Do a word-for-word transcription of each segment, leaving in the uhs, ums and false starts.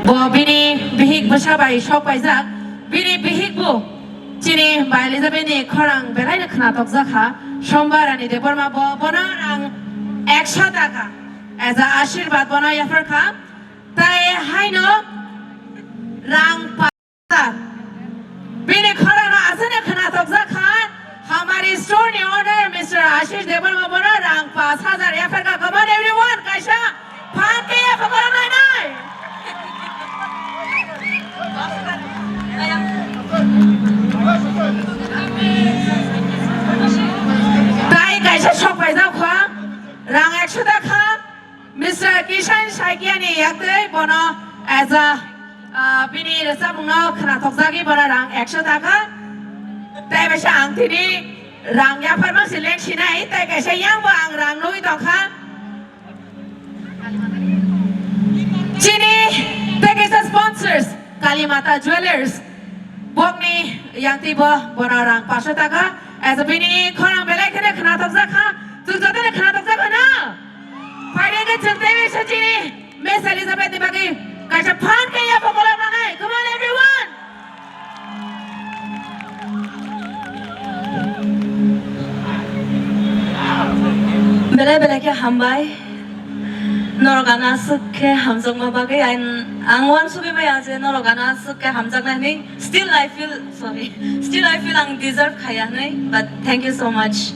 Bo bini bihik bwsa bai sok paijak. Bini bihik bo chini bai Elizabeth ni khorang belai no khwnatok jakha. Sombar ani Debbarma bo bono rang ekso taka as a ashirwad bono yapharkha. Tai haino rang Bini khorang no aswkno khwnathokjak kha, Hamari store ni owner Mister Ashish Debbarma bono rang pash hajar yapharkha. Come on everyone, kaisa phan khe yapharkha nai nai. Tai kaisa sok paijak kha, rang ekso ta kha. Mister Kishan Saikia ni yaktwi bono as a, ah, bini rwchapmungno khwnathokjagwi bono rang ekso taka. Tai baisa ang tini rang yapharma se leng sinai, tai kaisa yang bo ang rang nugwi tongkha. Chini tai kaisa sponsors, Kali Mata Jewelers. Bokni yangtwi bo bono rang pash taka. As a bini khorang belai kheno khwnathokjak kha. Chwng jotono khwnathokjak kha na? Phaidi khe chwng tei bai sa chini Miss Elizabeth ni bagwi kaisa phan khe yapharkha nai. Come on everyone. Belai belai khe hambai. Norok ano aswk khe hamjakma bagwi ang, ang uansugwi maya je norok ano aswk khe hamjaknai hwnwi. Still I feel, sorry, still I feel ang deserve khaiya hwnwi, but thank you so much.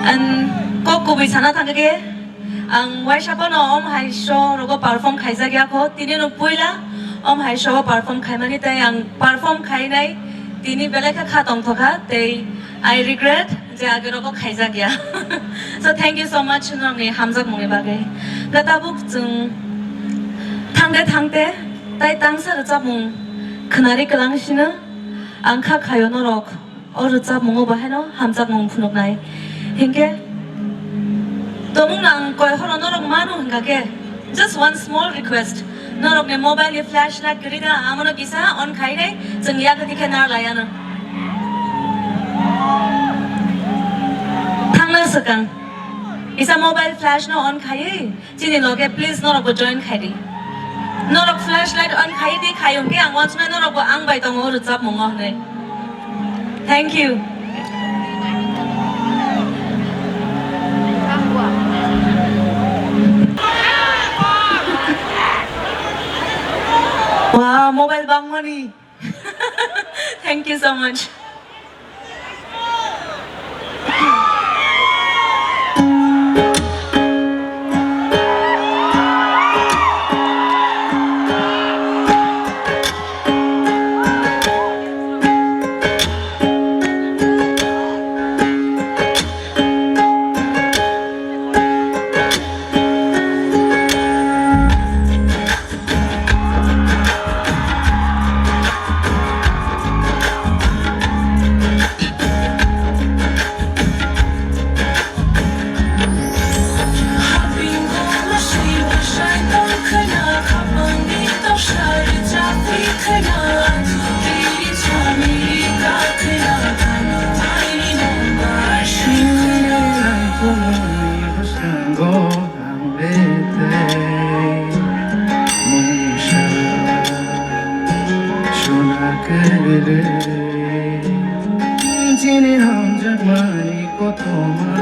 And kok kubui sana thangkhe ang waisa phano om hai show rogo perform khaijak ya kho, tini no puila om hai show perform khaimani, tai ang perform khainai tini belai khe kha tongthokha, tei I regret je age rogo khaijak ya. So thank you so much norokni hamjakmungni bagwi. Khe tabuk chwng thangte thangte tai tangsa rwchapmung khwnari kwlang sino ang kha khaio norok o rwchapmungo bo haino hamjakmung phunuknai. Hinkhe tomung nang koi horo norok manu hwnkha khe just one small request. Norokni mobile ni flashlight kwrwi da, amono kisa on khai nai, chwng yak di khe nar lai ano. Thangna swkang. Kisa mobile flash no on khaiwi, chini loge please norok bo join khai di. Norok flashlight on khai di, khai hwnkhe ang uansuknai norok bo ang bai tongo rwchapmungo hwnwi. Thank you. Wow, mobile bangmani. Thank you so much. Ang betei mungsa suna kwrwi, chini hamjakmani kothoma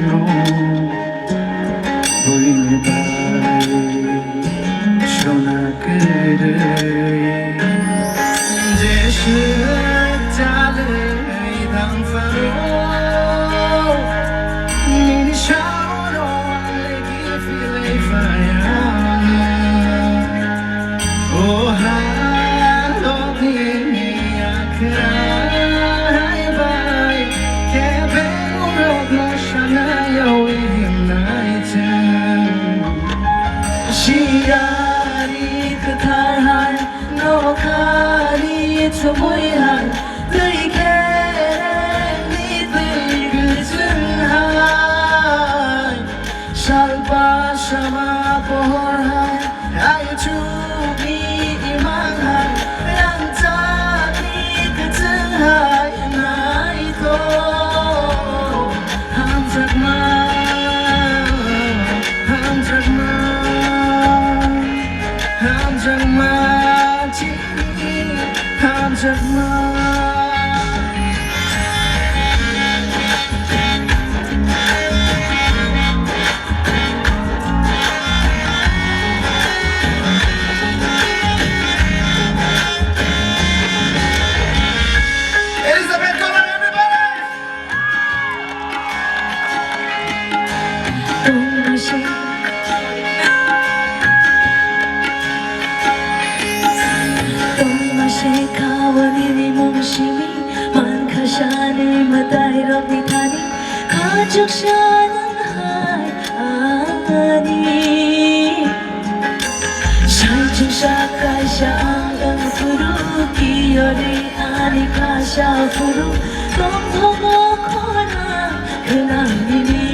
no buini bai suna kwrwi. Jeswk chalwi thang phano nini saono ang legi philai phaiya. O halok nini akhai bai kebeng rokno sana yawi himnai chwng. Siyari kwthar hai, nokhani chumui hai, twi kherengni twi gwijwng hai. Salpa sama pohor hai, ayuchukni imang hai, rangchakni kwchwng hai, naithok hamjakma. Elizabeth, come on, everybody! Tongma se, tongma se kawani ni mung simi, man khasani matai rok ni thani, kachuk sanang hai ani. Saichung sa kaisa ang wng phuru, kiyori ani kasa phuru, tongthomo khona khwnang nini.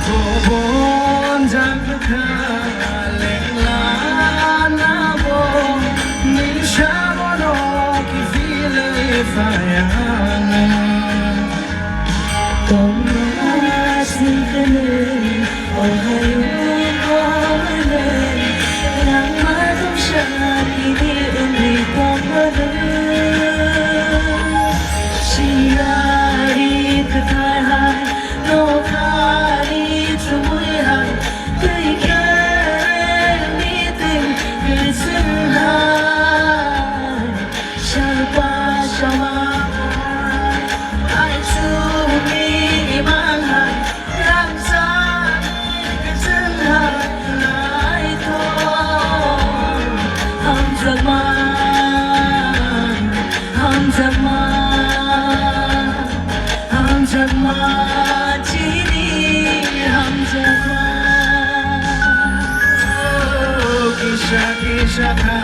Bobon jang kha lengla nabo, nisa bono ki feel if I am. Tongma singkene, oh hayo, oh mane, nangma tongsa ini ungri tongmane. Siyari kwthar hai, nokhani chumui hai, twi khe ni twi kwchwng hai. Salpa sama ai chumi iman hai, rangchak kecheng hai naithok. Hamjakma, hamjakma, hamjakma, chini hamjakma. Oh, kisa kisa kha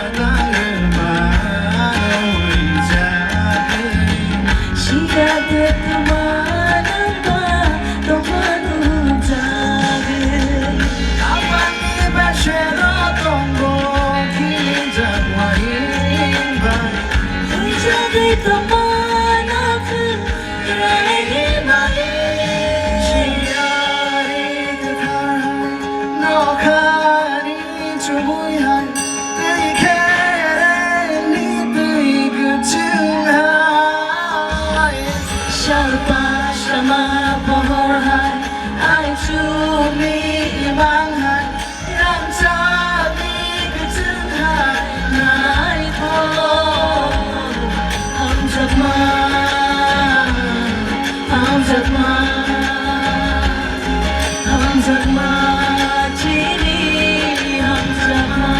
Nokhani chumui hai, tei khereni twi kwchwng hai. Salpa sama pohor hai, ai chumi imang hai, rangchakni kwchwng hai naithok. Hamjakma, hamjakma. Hamjakma, chini hamjakma.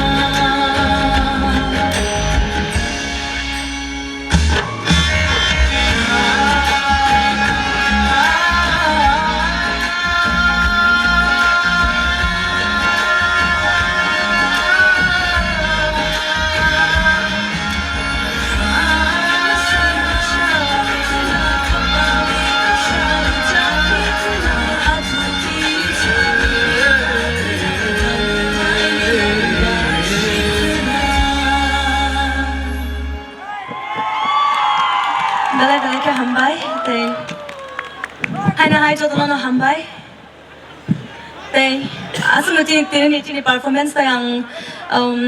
Belai belai khe hambai tei haino hai jotono hambai. Tei aswkno chini, tini, chini performance tei ang, um,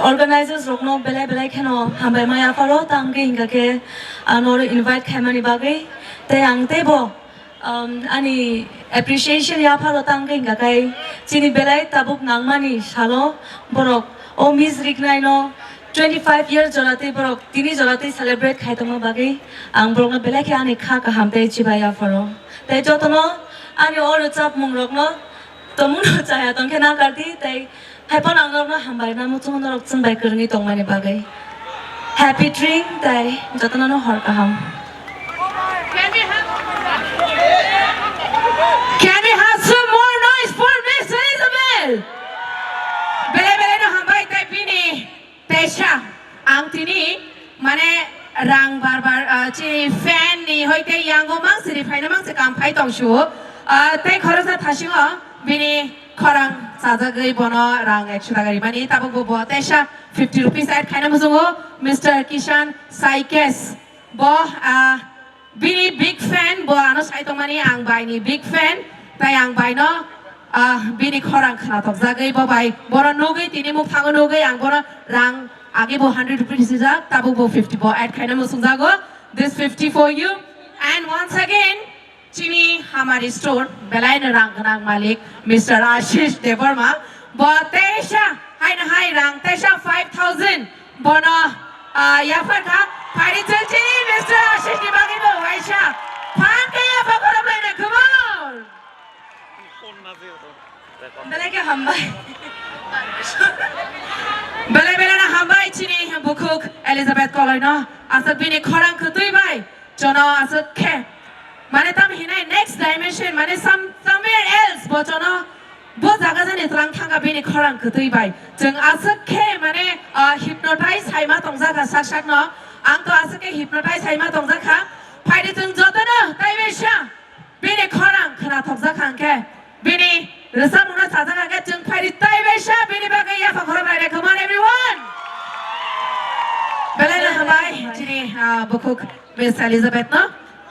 organizers rokno belai belai kheno hambai ma yapharo, tei ang khe hingkha khe ano oro invite khaimani bagwi. Tei ang teibo, um, ani appreciation yapharo, tei ang khe hingkha khe chini belai tabuk nangmani salo borok o Miss Riknaino twenty five year jora tei borok tini jora tei celebrate khai tongma bagwi ang borokno belai khe ani kha kaham tei chibai yapharo. Tei jotono ani o rwchapmung rokno tongmungno chaya tong khe nakar di, tei hai phano ang norokno hambai na muchungo norok chwng bai kwrwngwi tongmani bagwi. Happy Tring tei jotono no hor kaham. Can we have some more noise for Miss Elizabeth? Belai belai no hambai tei bini Teisa, ang tini, mane, rang bar bar, ah, chini fan ni hoite yango mang siri phaino mang se kam phai tong su. Ah, tei khoroksa thasingo bini khorang chajagwi bono rang ekso taka rimani. Tabuk bo, bo teisa fifty rupees add khaina muchungo Mister Kishan Saikes. Bo, ah, bini big fan, bo ano sai tongmani, ang bai ni big fan, tai ang bai no, ah, bini khorang khna tok jagwi bo bai, bono nugwi tini muk thango nugwi ang bono rang Age bo hundred rupees rijak, tabuk bo fifty bo add khaina muchungjago. This fifty for you. And once again, chini Hamari Store, belai no rang gwnang malik, Mister Ashish Debbarma. Bo teisa, haino hai rang, teisa five thousand. Bono, ah, yapharkha, phari chwng chini Mister Ashish ni bagwi bo waisa. Phan khe yapha khorok laina khumul. Belai khe hambai. Belai belai no hambai chini bukhuk Elizabeth Koloi no. Aswk bini khorang kwtwi bai. Chono aswk khe. Mane tam hinai next dimension, mane some, somewhere else bo chono bo jaga jani tlang thangkha bini khorang kwtwi bai. Chwng aswk khe mane, ah, hypnotize haima tongjakha sak sak no. Ang to aswk khe hypnotize haima tongjakha. Phaidi chwng jotono tai bai sa. Bini khorang khwnathokjak hwnkhe, bini rwchapmungno sajak hwnkhe, chwng phaidi tai bai sa bini bagwi yapha khorok raida. Come on, everyone! Belai no hambai, chini, ah, bukhuk Miss Elizabeth no.